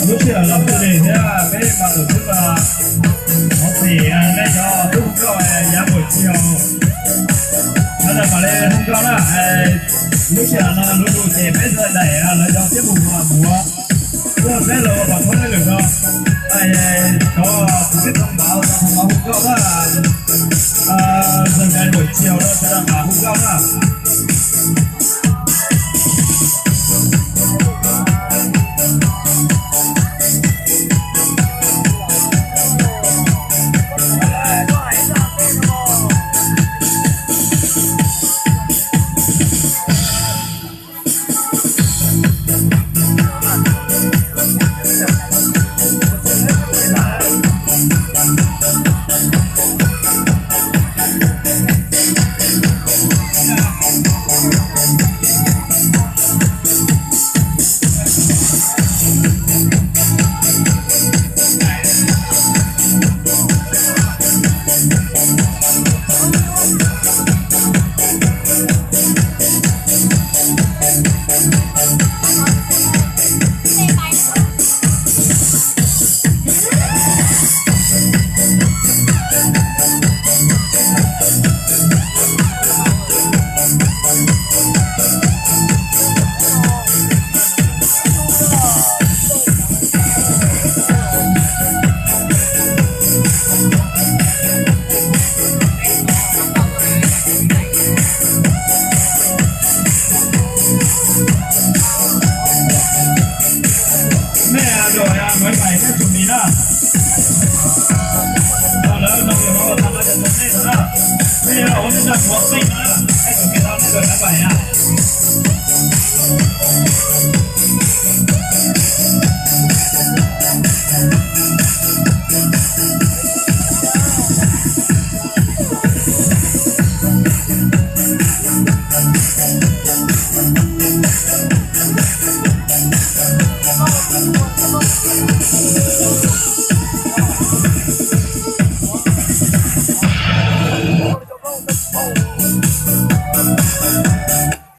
Lub sij hawm los xwb li thiab peb mas tus xwb mas hov pem nej cov tub hu nkauj yav npaum tsis yog, no mam li hu nkauj na. Lub sij hawm no lub lus ces peb sawv daws lawv cov siab mus mus tuaj saib los kom txhob lwm no. Cov tus xwb tau ntav tau hu nkauj na, sawv daws npaum tsis yog no sawv daws mam hu nkauj na.